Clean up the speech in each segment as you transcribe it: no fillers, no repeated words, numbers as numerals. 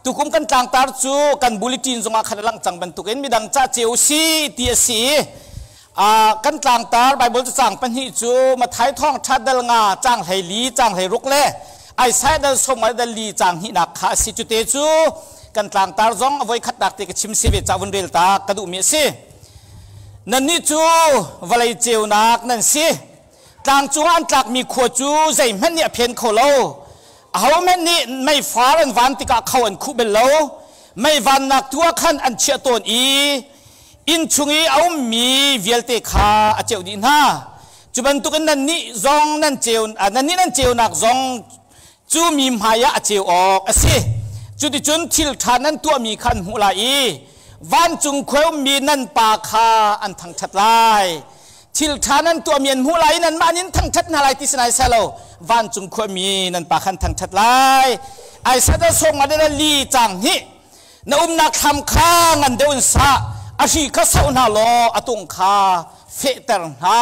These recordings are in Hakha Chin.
Tukum kan tlangtar cu kan bulletin zongah khan a langh cang bantukin midang ca ceu si ti a si i kan tlangtar Bible cacang pahnih cu Matthai thawngṭha dal nga caang 14 caang 16 le Isaiah dal 50 dal li caang hnihnak kha a si. Cute cu kan tlangtar zong a voi khatnak te ka chim si ve ca vun rel ta ka duhmi a si. Nannih cu vawlei ceunak nan si. Tlang cungah an tlakmi khua cu zeihmanh nih a phen kho lo. Ahohmanh nih meifar an van tikah kho an khuh bel lo. Mei vannak tu ah khan an chiah tawn i inn chung i a ummi vialte kha a ceuh dih hna. Cu bantukin nannih zong nan ceu nannih nan ceunak zong cu mi hmaiah a ceu awk a si. Cuticun thil ṭha nan tuahmi kha an hmuh lai i vancung khua ummi nan Pa kha an thangṭhat lai. Thil ṭha nan tuahmi an hmuh lai i nanmah nih an thangṭhat hna lai ti si nai seh lo, vancung khuami nan Pa kha an thangṭhat lai. Isaiah sawm nga li caang hnih na umnak thlam kha ngan deuh in sa, a hri kha soh hna law a tung kha fehter hna.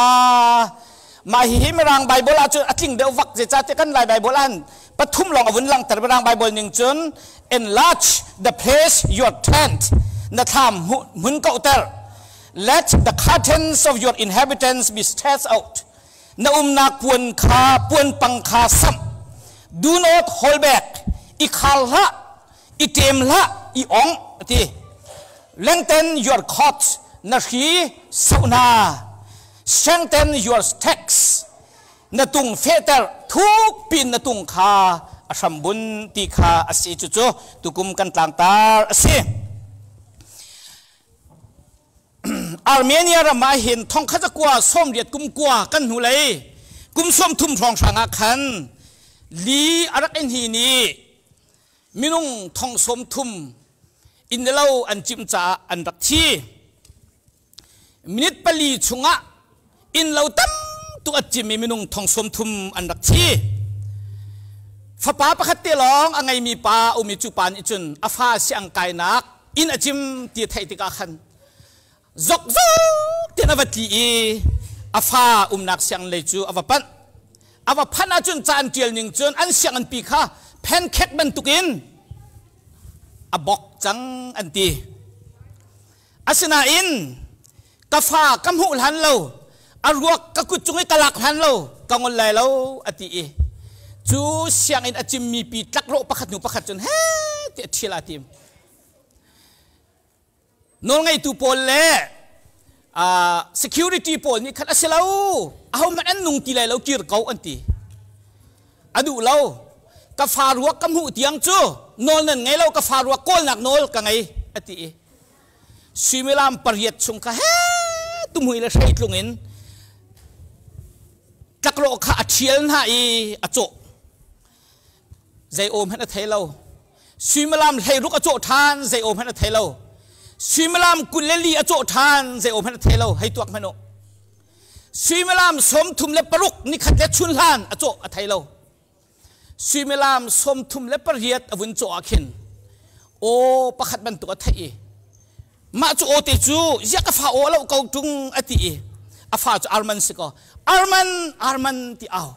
Mah hihi Mirang Bible ahcun a tling deuh vak zeicahtiah kan Lai Bible ahhin pathum lawng a vun langhter. Mirang Bible ning cun enlarge the place your tent, na thlam hmun kauhter. Let the curtains of your inhabitants be stretched out. Na umnak puan kha puan pang kha samh. Do not hold back. I khal hlah, i ṭem hlah, i ong ti. Lengthen your cords, na hri soh hna. Strengthen your stakes, na tung fehter, thuk pin na tung kha a hrambun ti kha a si. Cucu tukum kan tlangtar a si. Armenia ram ah hin thongkhat kua 80 kum kua kan hnu lei kum 30 hrawnghrang ah khan li a rak in hi ni minung thong 30 inn le lo an cimh caah an rak thi. Minute 4 chungah inn lo tam tuk a cim i minung thong 30 an rak thi. Fapa pakhat te lawng a ngeimi pa um i cu pa nih cun a fa siang kainak inn a cim ti a theih tikah khan zokzok tiah a va tli i a fa umnak sianginn lei cu a va panh. A va phanh ahcun ca an ṭial ning cun an sianginnpi kha phenkhek bantukin a bok cang an ti. Asinain ka fa ka hmuh hlan lo, a ruak ka kut cung i ka lak hlan lo, ka ngol lai lo a ti i cu sianginn a cimmi pi tlakrawh pakhat hnu pakhat cun he tiah ṭhial aa tim. Nawlngeitu pawl le security pawl nih khan a si lo, ahohmanh an nung ti lai lo, kir ko an ti. A duh lo. Ka fa ruak ka hmuh tiang cu nawl nan ngei lo, ka fa ruak kawlnak nawl ka ngei a ti i suimilam 8 chung kha he tumhui le hreitlung in tlaklawh kha a ṭhial hna i a cawh. Zei aw hmanh a thei lo. Suimilam 16 a cawh ṭhan, zei aw hmanh a thei lo. Suimilam 24 a cawh ṭhan, zei aw hmanh a thei lo. Hei tuak hmanh u. Suimilam 36 nikhat le chun hlan a cawh a thei lo. Suimilam 38 a vun cawh ah khin aw pakhat bantuk a theih i mah cu aw te cu ziah ka fa aw a loh ko ṭung a ti i a fa cu Arman si kaw Arman Arman ti au.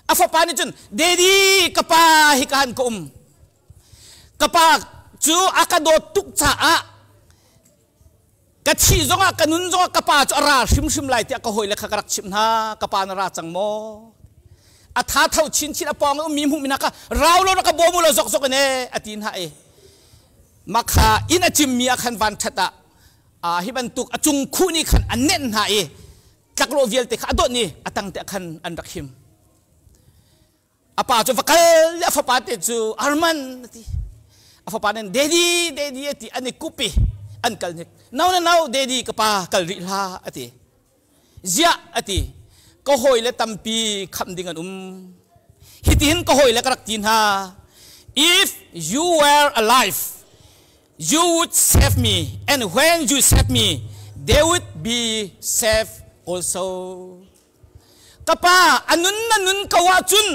A fapa nih cun Daddy ka pa hi ka han ka um. Ka pa cu a ka dawt tuk caah ka thih zongah ka nun zongah ka pa cu a ra hrimhrim lai tiah ka hawile kha ka rak chimh hna. Ka pa na ra cang maw? A tha tho chinchin a pawng i ummi hmuhmi hna kha rau lo na ka bawm u law zokzok in ee a ti hna i makha inn a cimmi ah khan van ṭhat ah hi bantuk a cung khuh nih khan a nenh hna i tlaklawh vialte kha a donh i a tang te ah khan an rak him. A pa cu va kal a fapa te cu Arman a ti. A fapa nih daddy daddy a ti an i kup i an kal hnik. No no no daddy ka pa kal rih hlah a ti. Ziah a ti. Ka hawile tampi khamh ding an um. Hitihin ka hawile ka rak ti hna. If you were alive, you would save me and when you save me, they would be saved also. Ka pa, a nun na nun ko ahcun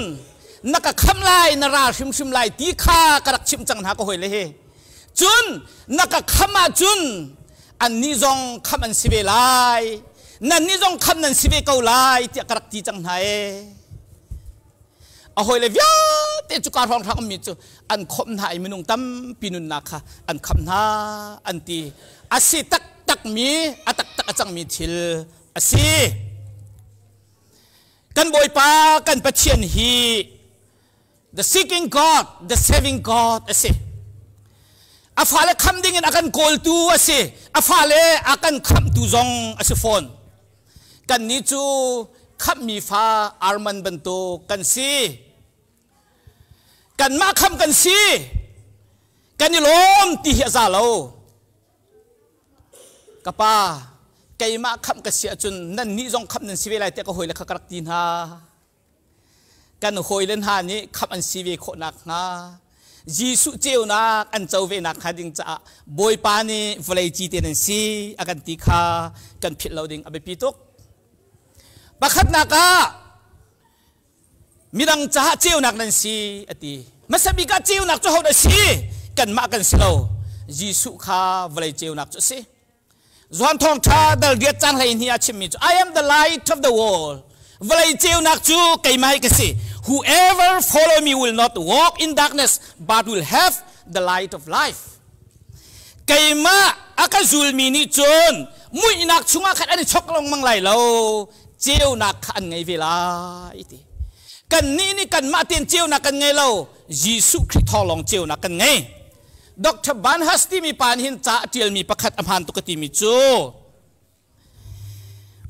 na ka khamh lai, na ra hrimhrim lai ti kha ka rak chimh cang hna ka hawile he. Cun na ka khamh ahcun annih zong khamh an si ve lai, nannih zong khamh nan si ve ko lai tiah ka rak ti cang hna ee. A hawile vialte Vialte cu ka hrawnghrang ummi cu an khawmh hna i minung tampi nunnak kha an khamh hna an ti. A si taktakmi, a taktak a cangmi thil a si. Kan Bawipa kan Pathian hi the seeking God, the saving God a si. A fale khamh dingin a kan kawltu a si. A fale a kan khamhtu zong a si fawn. Kannih cu khamhmi fa arman bantuk kan si. Kanmah khamh kan si. Kan i lawm ti hi a za lo. Ka pa, keimah khamh ka si ahcun nannih zong khamh nan si ve lai tiah ka hawile kha ka rak ti hna. Kan hawile hna nih khamh an si ve khawh nakhnga Jesuh ceunak an co ve nakhnga ding caah Bawipa nih vawlei cite nan si a kan ti kha kan philh lo ding a biapi tuk. Pakhatnak ah midang caah ceunak nan si a ti. Hmasa bik ah ceunak cu hodah si? Kanmah kan si lo. Jesuh kha vawlei ceunak cu a si. Johan thawngṭha dal riat cang 12 ah chimmi cu I am the light of the world. Vawlei ceunak cu keimah hi ka si. Whoever follow me will not walk in darkness but will have the light of life. Keimah a ka zulmi nih cun muihnak chungah khan an i chok lengmang lai lo, ceunak kha an ngei ve lai ti. Kannih nih kanmah tein ceunak kan ngei lo, Jesuh Khrih thawng lawng ceunak kan ngei. Dr. Banhas timi pa nih hin ca a ṭialmi pakhat a hmaan tuk a timi cu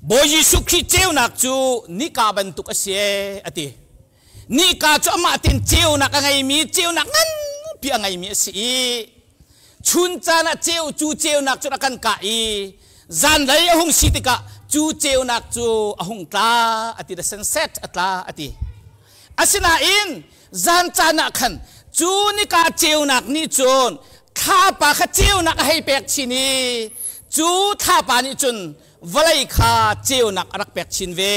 Bawi Jesuh Khrih ceunak cu nika bantuk a si ee a ti. Nika cu amah tein ceunak a ngeimi, ceunak nganpi a ngeimi a si i chun caan ah ceu cu ceunak cu a kan kah i zanlei a hung si tikah cu ceunak cu a hung tla a ti, the sunset a tla a ti. Asinain zan caan ah khan cu nika ceunak nih cun thlapa kha ceunak a hei pek chin i cu thlapa nih cun vawlei kha ceunak a rak pek chin ve.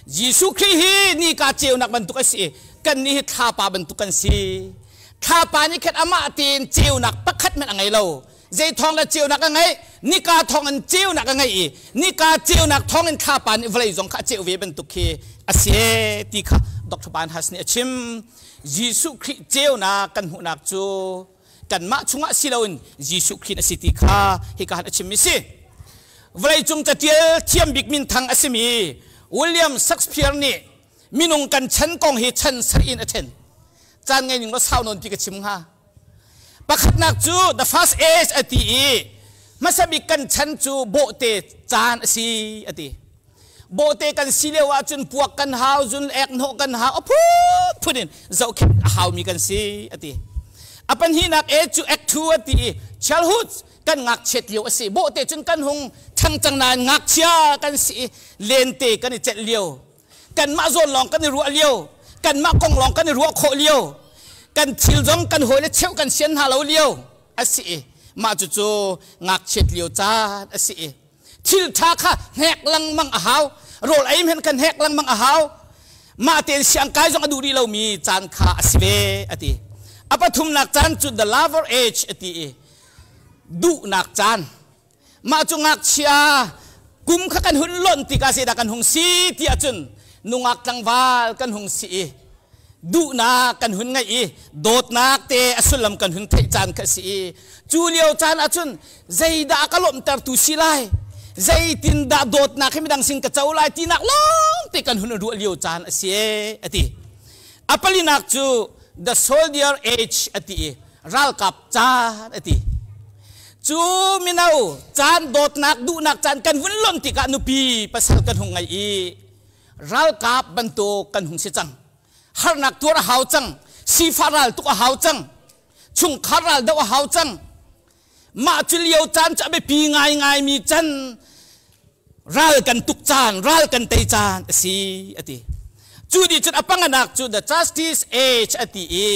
Jesuh Khrih hi nika ceunak bantuk a si i kannih hi thlapa bantuk kan si. Thlapa nih khan amah tein ceunak pakhat hmanh a ngei lo. Zei thawng le ceunak a ngeih? Nika thawng in ceunak a ngei i nika ceunak thawng in thlapa nih vawlei zong kha a ceuh ve bantuk khi a si ti kha Dr. Barnhas nih a chim. Jesuh Khrih ceunak kan hmuhnak cu kanmah chungah si loin Jesuh Khrih a si ti kha hika han a chimmi si. Vawleicung catial thiam bik minthang a simi William Shakespeare nih minung kan chan kong hi chan sarih in a ṭhen. Caan ngei ning law sau nawn ti ka chim hnga. Pakhatnak cu the first age a ti i hmasa bik kan chan cu bawhte caan a si a ti. Bawhte kan si lio ahcun puak kan hau, zun ek hnawh kan hau, a phunphun in zohkhenh a haumi kan si a ti. A pahnihnak age cu act 2 a ti i childhood kan ngakchiat lio a si. Bawhte cun kan hung ṭhang cang nain ngakchia kan si i lente kan i celh lio. Kanmah zawn lawng kan i ruah lio, kanmah kong lawng kan i ruah khawh lio, kan thil zong kan hawile cheuh kan sian hna lo lio a si i mah cucu ngakchiat lio caan a si i thil ṭha kha hnek lengmang a hau, rawl ei hmanh kan hnek lengmang a hau, mah tein siangkai zong a duh rih lomi caan kha a si ve a ti. A pathumnak caan cu the lover age a ti i duhnak caan. Mah cu ngakchia kum kha kan hun lonh tikah zeidah kan hung si ti ahcun nungak tlangval kan hung si i duhnak kan hun ngeih i dawtnak te a sullam kan hun theih caan kha a si i cu lio caan ahcun zeidah a ka lawmhtertu si lai, zeitindah dawtnak hi midang sin ka co lai tinak lawng te kan hun ruah lio caan a si e a ti. A palinak cu the soldier age a ti i ralkap caan a ti. Cu mino caan dawtnak duhnak caan kan vun lon tikah nupi pasal kan hung ngei i ralkap bantuk kan hung si cang. Harnak tuar a hau cang, sifah ral tuk a hau cang, chungkhar ral doh a hau cang. Mah cu lio caan cu a biapi ngaingaimi can ral kan tuk caan, ral kan tei caan a si a ti. Cu nih cun a panganak cu the justice age a ti i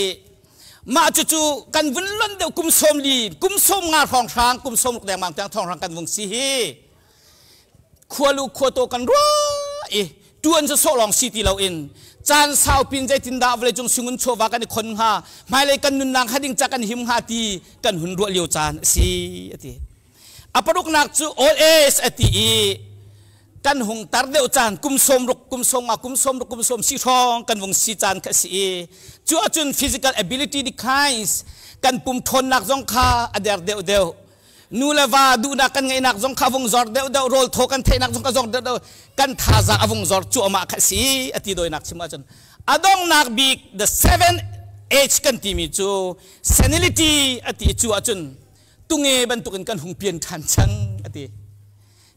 mah cucu kan vun lonh deuh kum 40, kum 50 hrawnghrang, kum 60 dengmang tiang thawnghrang kan vung si hi khualu khuataw kan ruah i tuan cu sawh lawng si ti loin caan saupin zeitindah vawleicung singun chawva kan i khon hnga, hmailei kan nunnak hnga ding ca kan him hnga ti kan hun ruah lio caan a si a ti. A paruknak cu old age a ti i. Kan hung tar deuh caan kum 60, kum 50, kum 60, kum 70 si hrawng kan vung si caan kha a si i cu ahcun physical ability declines, kan pum ṭhawnnak zong kha a der deuh deuh. Nu le va duhnak kan ngeihnak zong kha a vung zor deuh deuh, rawl thaw kan theihnak zong kha zor deuh deuh, kan thazaang a vung zor cuahmah kha a si a ti. Dawinak chim ahcun a donghnak bik the seven age kan timi cu senility a ti. Cu ahcun tunge bantukin kan hung pian ṭhan cang a ti.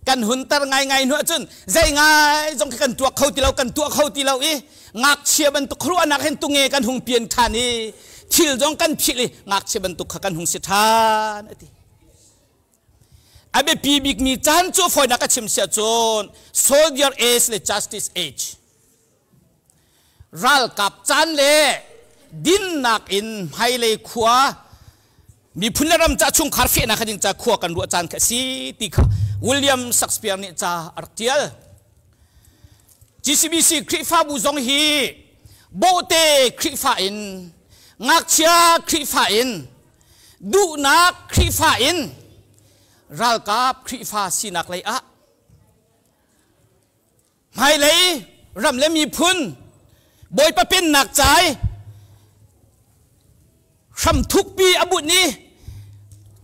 Kan hunter ngaingai hnu ahcun zei ngai zong khi kan tuak kho ti lo, kan tuah kho ti lo i ngakchia bantuk khuaruahnak hin tunge kan hung pian ṭhan i thil zong kan philh i ngakchia bantuk kha kan hung si ṭhan a ti. A biapi bikmi caan cu fawinak ka chim siah cun soldier age le justice age, ralkap caan le dinnak in hmailei khua, miphun le ram ca, chungkhar fehnak ding ca khua kan ruah caan kha a si ti kha William Shakespeare nih ca a rak tial. GCBC Khrihfabu zong hi bawhte Khrihfa in, ngakchia Khrihfa in, duhnak Khrihfa in ralkap Khrihfa sinak lei ah hmailei ram le miphun Bawipa pennak cai hram thukpi a bunh i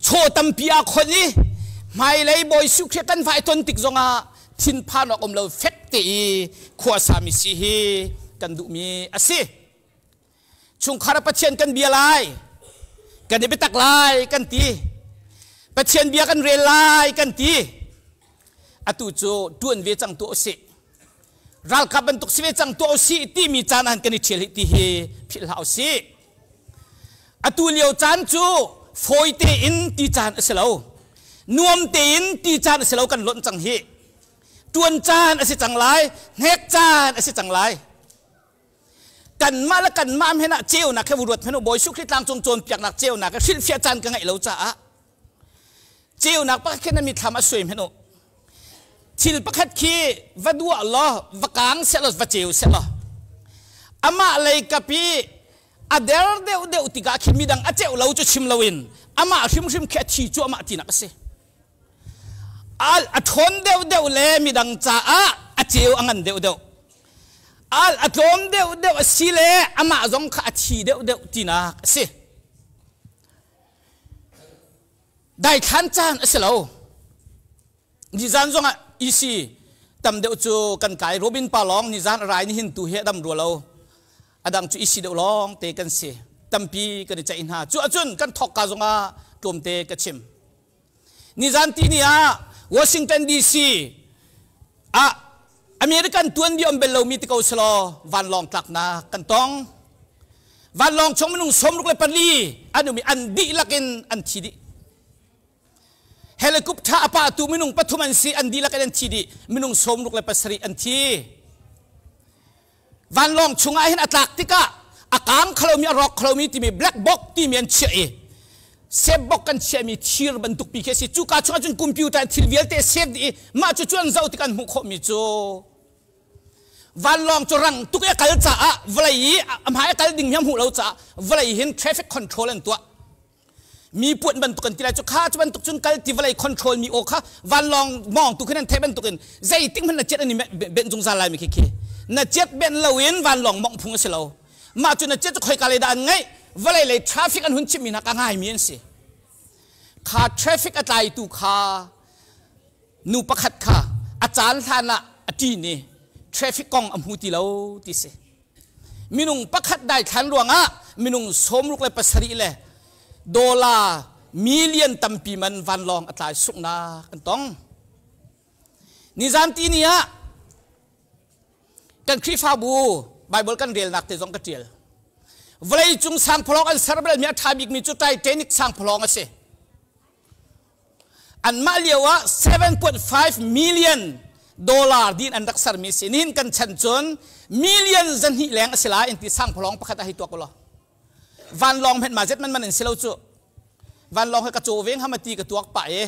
chaw tampi aa khon i hmailei Bawi Jesuh Khrih kan vai ton tik zongah thinphan awk um lo fek te i khuasami si hi kan duhmi a si. Chungkhar ah Pathian kan bia lai, kan i biatak lai kan ti, Pathian bia kan rel lai kan ti. Atu cu ṭuan ve cang tuah usih, ralkap bantuk si ve cang tuah usih timi caan ah kan i ṭhial hi ti hi philh hlah usih. Atu lio caan cu fawi tein ti caan a si lo, nuam tein ti caan a si lo. Kan lonh cang hi. Ṭuan caan a si cang lai, hnek caan a si cang lai. Kanmah le kanmah men ah ceunak he ruat hmanh u. Bawi Jesuh Khrih tlangcung cawnpiaknak ceunak he hrilhfiah caan ka ngeih lo caah ceunak pakhat khi na mithlam a suai hmanh u. Thil pakhat khi va duah law, va kaang seh law, va ceu seh law, amah lei kap i a der deuh deuh tikah khin midang a ceuh lo cu chim loin amah hrimhrim khi a thi cuahmah tinak a si. A ṭhawn deuhdeuh le midang caah a ceu a ngan deuhdeuh, al a tlawm deuhdeuh a si le amah zong kha a thi deuhdeuh tinak a si. Daithlan caan a si lo. Nizan zongah EC tam deuh cu kan kai. Robin pa lawng nizan a rai. Nihin tu hi a dam rua lo. A dang cu isi deuh lawng te kan si. Tampi kan i ceih hna. Cu ahcun kan thawkka zongah tlawmte ka chim. Nizan tini ah Washington DC ah American tuanbia um bel lomi ti ko selaw vanlawng tlaknak kan tong. Vanlawng chung minung 64 an um i an dihlak in an thi dih. Helicopter a pahtu minung pathum an si, an dihlak in an thi dih. Minung 67 an thi. Vanlawng chungah hin a tlak tikah a kang khalomi, a rawk khalomi timi black box timi an chiah i safe box kan chiahmi thir bantuk pi khi a si. Cuka chungah cun computer thil vialte save dih i mah cu cu an zoh tik an hmuh khawhmi cu vanlawng cu rang tuk i a kal caah vawlei i a hmai a kal ding hi a hmuh lo caah vawlei hin traffic control an tuah mi puan bantuk an ti lai cu. Kha cu bantuk cun kal ti vawlei control mi aw kha vanlawng mawng tu khin an theih bantuk in zeitik hmanh na chiat an i benh zungzal lai mi khi khi na chiat benh lo in vanlawng mawngh phung a si lo. Mah cu na chiat cu khoika lei dah an ngaih, vawlei lei traffic an hun chimh mi hna ka ngai mi an si. Kha traffic a tlaitu kha nu pakhat kha a caan hlan ah a ṭin i traffic kong a hmu ti lo ti si. Minung pakhat daithlan ruangah minung 67 le dollar million tampi man vanlawng a tlai sunghnak an tong. Nizan ti ni ah kan Khrihfabu Bible kan relnak te zong ka ṭial. Vawlei cung sangphalawng an ser bal mi a ṭha bikmi cu Titanic sangphalawng a si. Anmah lio ah 7.5 million dollar din an rak sermi si. Nihin kan chan cun million 200 leng a si lai in ti. Sangphalawng pakhat a hei tuak ulaw, vanlawng hmenh ma zet man man in si lo cu. Vanlawng he ka caw veng hama ti ka tuak pah i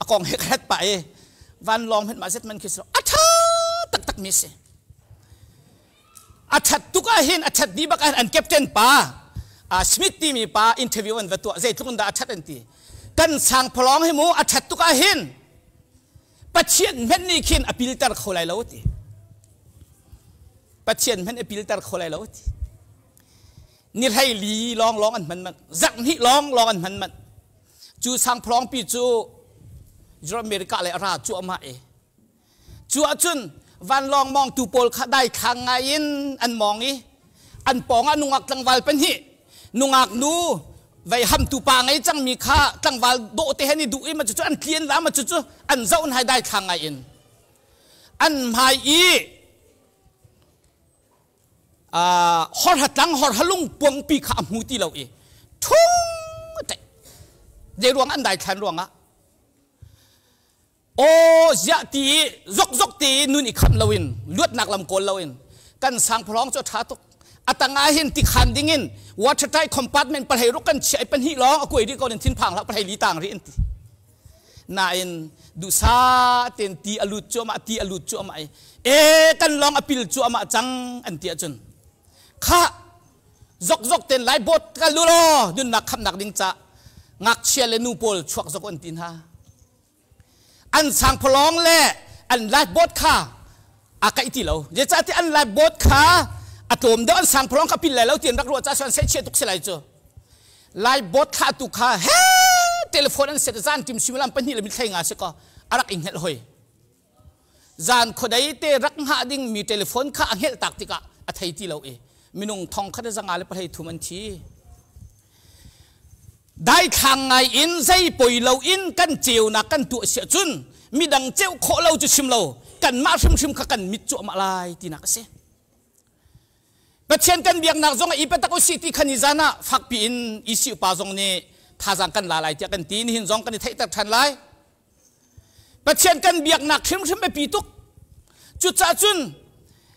a kong he ka ret pah i vanlawng hmenh ma zet man khi si lo. A ṭha taktak mi si. A ṭhat tuk ah hin, a ṭhat dih bak ah hin an captain pa Smith timi pa interview an va tuah. Zeitluk in dah a ṭhat an ti. Kan sangphalawng hi mu a ṭhat tuk ah hin. Pathian hmenh nih khin a pilter kho lai lo ti. Pathian hmenh a pilter kho lai lo ti. Ni hlei li lawng lawng an hman manh. Zarh hnih lawng lawng an hman manh. Cu sangphalawng pi cu America le a ra cuahmah i Cu ahcun vanlawng mawngtu pawl kha daithlang ngai in an mawng i an pawng ah nungak tlangval pahnih nungak nu vei hamtu pa ngei cangmi kha tlangval dawh te hen i duh i ma cucu an tlian la ma cucu an zoh hna i daithlang ngai in an hmai i horha tlang horha lung puangpi kha a hmu ti lo i thung te zei ruang an daithlan ruangah Aw ziah ti i zokzok ti i nun i khamh loin luatnak lam kawl loin kan sangphalawng cu a ṭha tuk. A tang ah hin tikhan dingin watertight compartment pahlei ruk kan chiah i pahnih lawng a kuai rih ko nin thinphang hlah pahlei li tang rih an ti. Nain duhsah tein ti a lut cuahmah ti a lut cuahmah i e kan lawng a pil cuahmah cang an ti ahcun khah zokzok tein lifeboat ka lu law nunnak khamhnak ding ca ngakchia le nu pawl chuak zok an ti hna. An sangphalawng le an lifeboat kha a kaih ti lo. Zeicahtiah an lifeboat kha a tlawm deuh an sangphalawng kha pil lai lo ti an rak ruah caah an seihchiah tuk si lai cu. Lifeboat thlahtu kha he telephone an set zan tim suimilam pahnih le mithlei nga si kaw a rak i hngelh hoi. Zan khuadei te rak hngah ding mi telephone kha a hngelh tak tikah a thei ti lo i minung thong khat zanga le pahlei thum an thi. Daithlang ngai in zei poi lo in kan ceunak kan tuah siah cun midang ceuh khawh lo cu chim lo kanmah hrimhrim kha kan mit cuahmah lai tinak a si. Pathian kan biaknak zong i biatak usih ti khan i zan ah fakpi in isi upa zong nih thazaang kan la lai tiah kan ti nihin zong kan i theihter ṭhan lai. Pathian kan biaknak hrimhrim biapi tuk. Cucaah cun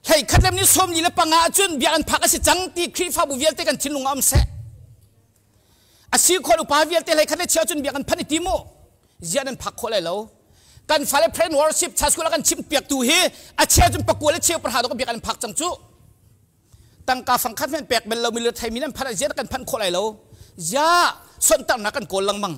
hlei khat le ni sawm li le panga ahcun biak an phak a si cang ti Khrihfabu vialte kan thinlung ah um seh. A si khawh upa vialte hlei khat le chia cun biak an phanh i ti mu. Ziah nan phak khawh lai lo. Kan fale prayer worship church school ah kan chim piak tu hi a chia cun pakua le cheu pahra dok biak an phak cang cu. Tangka fangkhat men pek bel lo mi le thei mi nan phanh ziah kan phanh khawh lai lo. Ziah sonhtarnak kan kawl lengmang.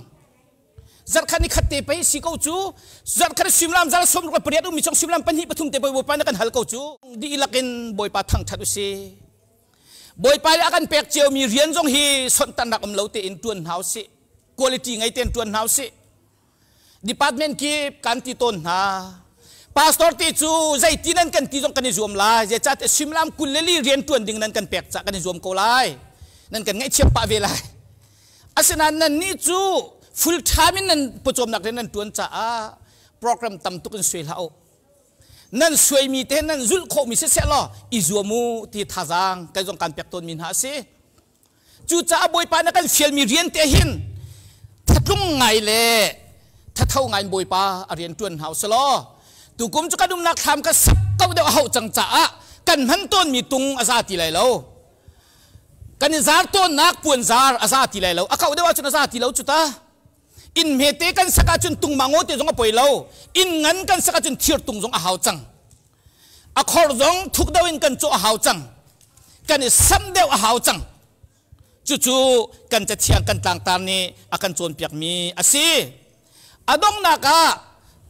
Zarhkhat ni khat te pei si ko cu zarhkhat suimilam zal sawm ruk le pariat ummi chung suimilam pahnih pathum te bawipa na kan hal ko cu dihlak in bawipa thangthat usih bawipa nih a kan pek ciomi rian zong hi sonhtarnak um lo tein tuan hna usih quality ngei tein tuan hna usih department kip kan ti tawn hna pastor ti cu zeiti nan kan ti zong kan i zuam lai zeicahtiah suimilam 22 rian tuan ding nan kan pek cah kan i zuam ko lai nan kan ngaihchiam pah ve lai Asinain nannih cu full time in nan pawcawmnak rian nan ṭuan caah program tam tuk in suai hlah u. Nan suaimi te nan zulh khawhmi siseh law i zuam u ti thazaang kai zong kan pek tawnmi hna a si. Cucaah Bawipa na kan fialmi rian te hin thatlung ngai le thatho ngai in Bawipa a rian ṭuan hna usih law tukum cu kan umnak thlam ka sak ko deuh a hauh cang caah kan hman tawnmi tung a za ti lai lo. Kan i zar tawnnak puanzar a za ti lai lo. A kauh deuh ahcun a za ti lo cu ta. Inn hmete kan sak ahcun tungmangaw te zong a poi lo. Inn ngan kan sak ahcun thirtung zong a hau cang. A khor zong thuk deuh in kan cawh a hau cang. Kan i samh deuh a hau cang. Cucu kan cathiang kan tlangtar nih a kan cawnpiakmi a si. A donghnak ah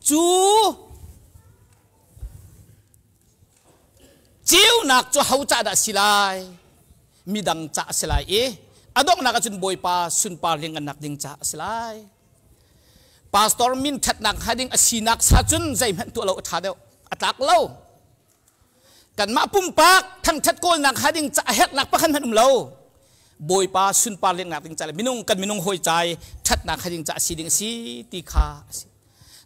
cu Ceunak cu ho ca dah si lai? Midang ca a si lai i a donghnak ahcun Bawipa sunpar liangngannak ding ca a si lai. Pastor min ṭhatnak hnga ding a sinak sa cun zeihmanh tuah lo a ṭha deuh, a tlak lo. Kanmah pumpak thangṭhat kawlnak hnga ding ca a herhnak pakhat hmanh um lo. Bawipa sunpar liannak ding ca le minung kan minung hawi ca i ṭhatnak hnga ding ca a si ding a si ti kha a si.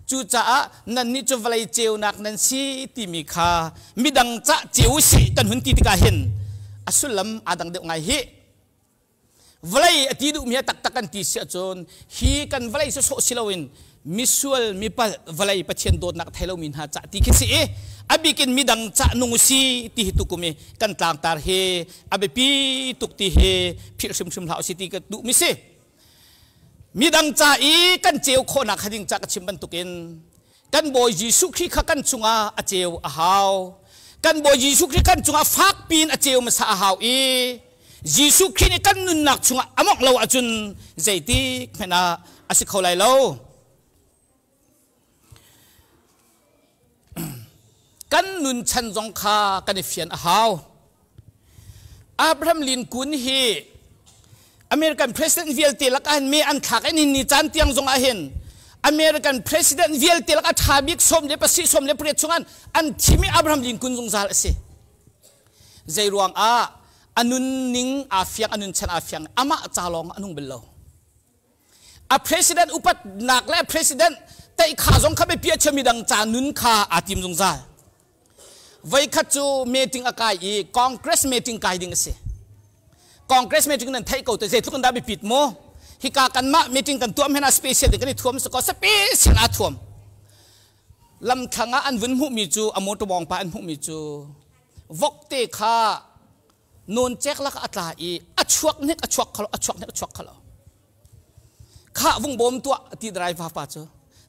Cucaah nannih cu vawlei ceunak nan si timi kha midang cah ceu sih kan hun ti tikah hin a sullam aa dang deuh ngai hih. Vawlei a ti duhmi a taktak kan ti si ahcun hi kan vawlei sawsawh si loin misual mipalh vawlei Pathian dawtnak a thei lomi hna cah ti khi si i a bikin midang cah nung u si ti hi tukum i kan tlangtar hi a biapi tuk ti hi philh hrimhrim hlah u si ti ka duhmi si. Midang ca i kan ceu khawhnak hnga ding ca ka chim bantukin kan Bawi Jesuh Khrih kha kan chungah a ceu a hau. Kan Bawi Jesuh Khrih kan chungah fakpi in a ceu hmasa a hau i Jesuh Khrih nih kan nunnak chungah a mawngh lo ahcun zeitik hmanh ah a si kho lai lo. Kan nun chan zong kha kan i fian a hau. Abraham Lincoln hi American president vialte lakah hin me an thlak in ni caan tiang zong ah hin American president vialte lakah ṭha bik 17 18 chungah an thim i Abraham Lincoln zungzal a si. Zei ruang ah a nunning aa fiang, a nun chan aa fiang, amah ca lawng a nung bal lo. A president upatnak le president teih kha zong kha biapi a chiami dang ca nun kha aa tim zungzal. Voikhat cu meeting a kai i Congress meeting kai ding a si. Congress meeting nan theih ko te zeitluk in dah biapit mu? Hika kanmah meeting kan tuah hmanh ah special ding kan i thuam si ko special aa thuam. Lamthlang ah an vun hmuhmi cu a motor bawng pa an hmuhmi cu vokte kha nawncek lak a tla i a chuak hnik a chuak khalo a chuak hnik a chuak khalo kha vung bawm tuah ti driver pa cu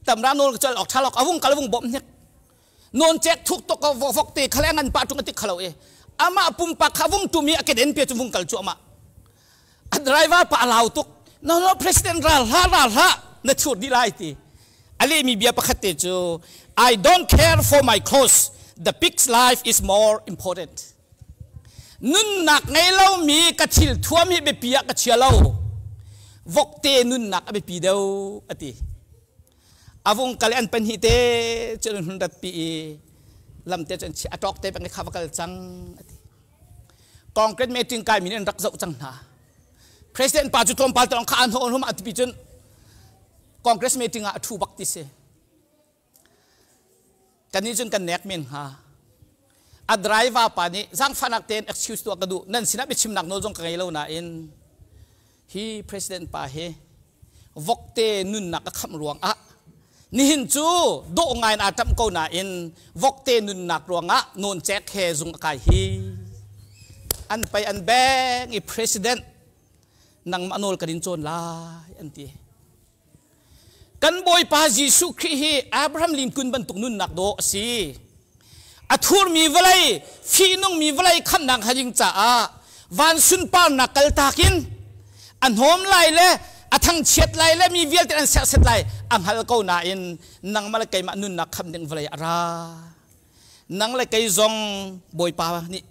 tamra nawl ka chal ok thalok avung kal vung bawm hnik nawncek thuk tok ko vok te khale ngan pa tung ati khalo e ama pumpak kha vung tumi a keden pe chu vung kal chu ama a driver pa lau tuk no no president ral hla ral hla na chut di lai ti ale mi bia pakhat te chu I don't care for my clothes the pig's life is more important Nunnak ngei lomi ka thil thuam hi biapi ah ka chia lo. Vokte nunnak a biapi deuh a ti. A vung kal i an pahnih te cu an hun ratpi i lamte cu an chia a ṭawk te bang kha va kal cang a ti. Concrete meeting kai mi nih an rak zoh cang hna. President pa cu tlawmpal te kha an hom hom a tipi cun Congress meeting ah a ṭhu bak ti si. Kannih cun kan nek men hnga. A driver pa nih zaangfahnak tein excuse tuah ka duh. Nan sinah biachimnak nawl zong ka ngei lo nain hi president pa hi vokte nunnak a khamh ruangah nihin cu dawh ngai in aa ṭamh ko nain vokte nunnak ruangah nawncek he zung a kai hi an pei an beng i president nangmah nawl kan in cawn lai an ti. Kan Bawipa Jesuh Khrih hi Abraham Lincoln bantuk nunnak dawh a si. A thurmi vawlei, fihnungmi vawlei khamhnak hnga ding caah van sunparnak kaltak in a hnawm lai le a thangchiat lai le mi vialte an serhset lai a hngal ko nain nangmah le keimah nunnak khamh ding vawlei a ra. Nang le kei zong Bawipa nih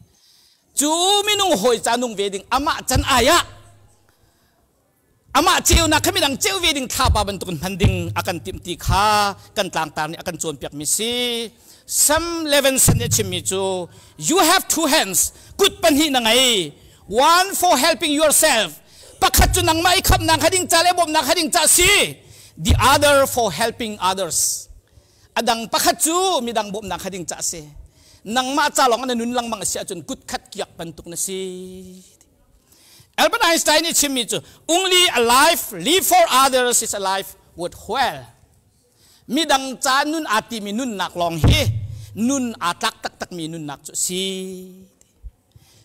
cu minung hawi ca nung ve ding amah can ai ah Amah ceunak kha midang ceu ve ding thlapa bantukin hman ding a kan timh ti kha kan tlangtar nih a kan cawnpiakmi si. Sam Levinson nih a chimmi cu you have two hands kut pahnih na ngei one for helping yourself pakhat cu nangmah i khamnak kha ding ca le bawmhnak kha ding ca si the other for helping others a dang pakhat cu midang bawmhnak kha ding ca si nangmah ca lawng na nun lengmang a si ahcun kut khat kiak bantuk na si Albert Einstein nih chimmi cu only a life live for others is a life worthwhile. Midang ca nun aa timi nunnak lawng hi nun aa tlak taktakmi nunnak cu a si.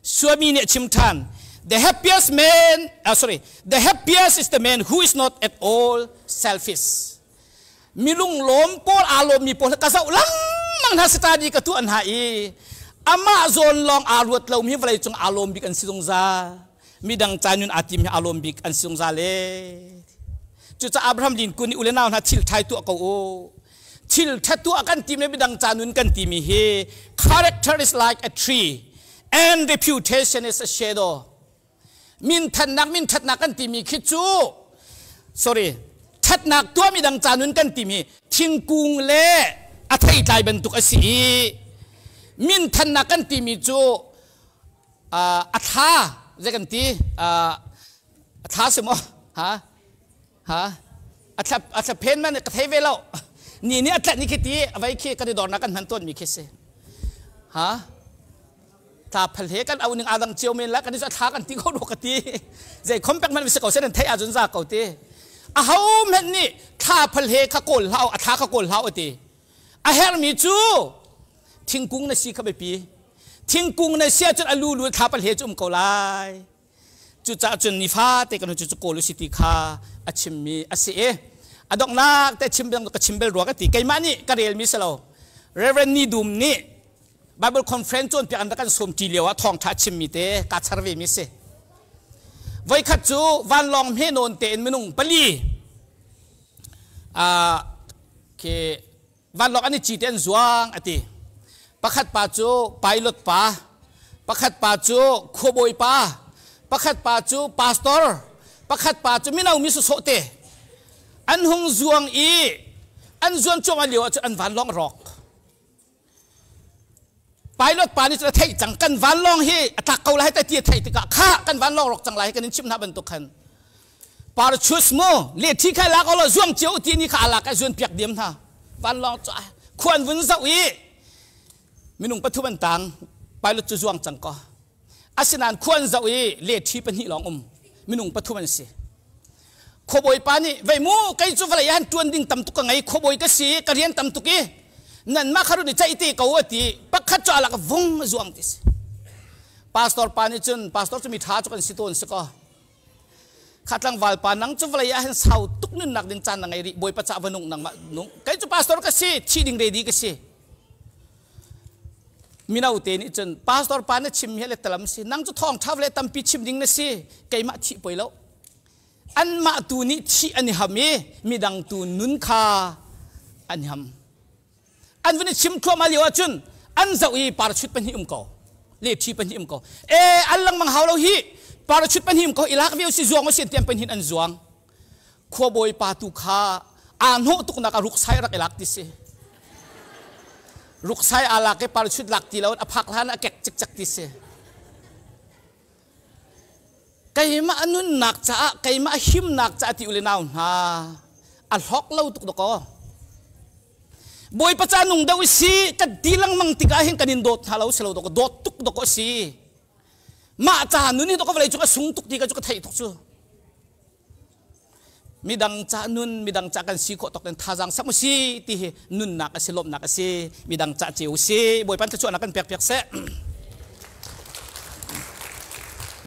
Suami nih a chim ṭhan the happiest man sorry the happiest is the man who is not at all selfish. Milunglawm pawl aa lawmmi pawl ka zoh lengmang hna study ka tuah hna i amah zawn lawng aa ruat lomi vawlei cung aa lawm bik an si zungzal. Midang ca nun aa tim hi aa lawm bik an si zungzal ee. Cucaah Abraham Lincoln nih u le nau hna thil ṭhai tuah ko u. Thil ṭha tuah kan tim le midang ca nun kan timi hi character is like a tree and reputation is a shadow. Minthannak minthatnak kan timi khi cu sorry thatnak tuahmi dang ca nun kan timi thingkung le a theitlai bantuk a si i minthannak kan timi cu a thla zei kan ti a thla si maw ha ha a thla a thla phen man ka thei ve lo ni nih a tlat ni khi ti a vei khi kan i dornak kan hman tawn mi khi si ha Tla phal he kan au ning aa dang cio men la kan i thla kan ti ko ro ka ti zei khom pek man si ko sen an theih ahcun za ko ti a ho hmenh nih thla phal he kha kawl hlau a thla kha kawl hlau a ti a hermi cu thingkung na si kha biapi thingkung na si ahcun a lu lu thla phal he cu um ko lai Cucaah cun nifate kan cu cu kawl u si ti kha a chimmi a si i a donghnak te chim ka chim bel rua ka ti keimah nih ka relmi si lo Reverend Ni Dum nih Bible conference cawnpiak an rak kan sawm ṭi lio ah thawngṭha chimmi te kaa char ve mi si voikhat cu vanlawng hme nawn tein minung pali khi vanlawng an i ci te an zuang a ti. Pakhat pa cu pilot pa, pakhat pa cu khuabawi pa, pakhat pa cu pastor, pakhat pa cu mino mi sawsawh te. An hung zuang i an zuan cuahmah lio ahcun an vanlawng a rawk. Pilot pa nih cun a theih cang kan vanlawng hi a tlak ko lai ti a theih tikah kha kan vanlawng rawk cang lai kan in chimh hna bantuk khan parachutes mu le thi kha lak olo zuang cio ti ni kha alak a zuan piak diam hna vanlawng cu khuan vun zoh i minung pathum an tang pilot cu zuang cang ko asinain khuan zoh i le thi pahnih lawng um minung pathum an si Khuabawi pa nih vei mu kei cu vawlei ah han ṭuan ding tam tuk ka ngei khuabawi ka si ka rian tam tuk i nanmah kha run i ceih te ko a ti pakhat cu alak vung a zuang ti si pastor pa nih cun pastor cu mi ṭha cu kan si tawn si kaw kha tlangval pa nang cu vawlei ah hin sau tuk nunnak ding caan na ngei rih bawipa cah va nung nangmah nung kei cu pastor ka si thi ding ready ka si mino te nih cun pastor pa na chim hi le talam si nang cu thawng ṭha le tampi chim ding na si keimah thih poi lo anmah tu nih thih an i ham i midang tu nun kha an i ham an vun i chim thluahmah lio ahcun an zoh i parachute pahnih um ko le thi pahnih um ko e an lengmang hau lo hi parachute pahnih um ko i lak ve si zuang si tian pahnih an zuang khuabawi pa tu kha aa hnawh tuknak a ruksai rak i lak ti si ruksai aa lak i parachute lak ti lo a phak hlan a kek cikcek ti si Keimah nunnak caah keimah himnak caah ti ule nau hna a hlawk lo tuk dakaw. Bawipa ca nung deuh si kan ti lengmang tikah hin kan in dawt hna lo si lo dakaw dawt tuk dakaw si. Mah ca nun hi dakaw vawlei cung a sung tuk ti ka cu ka theih tuk cu. Midang ca nun midang ca kan si khawh tok in thazaang sam si ti hi nunnak a si lawmhnak a si midang ca ceu si Bawipa thluachuahnak kan pek piak seh.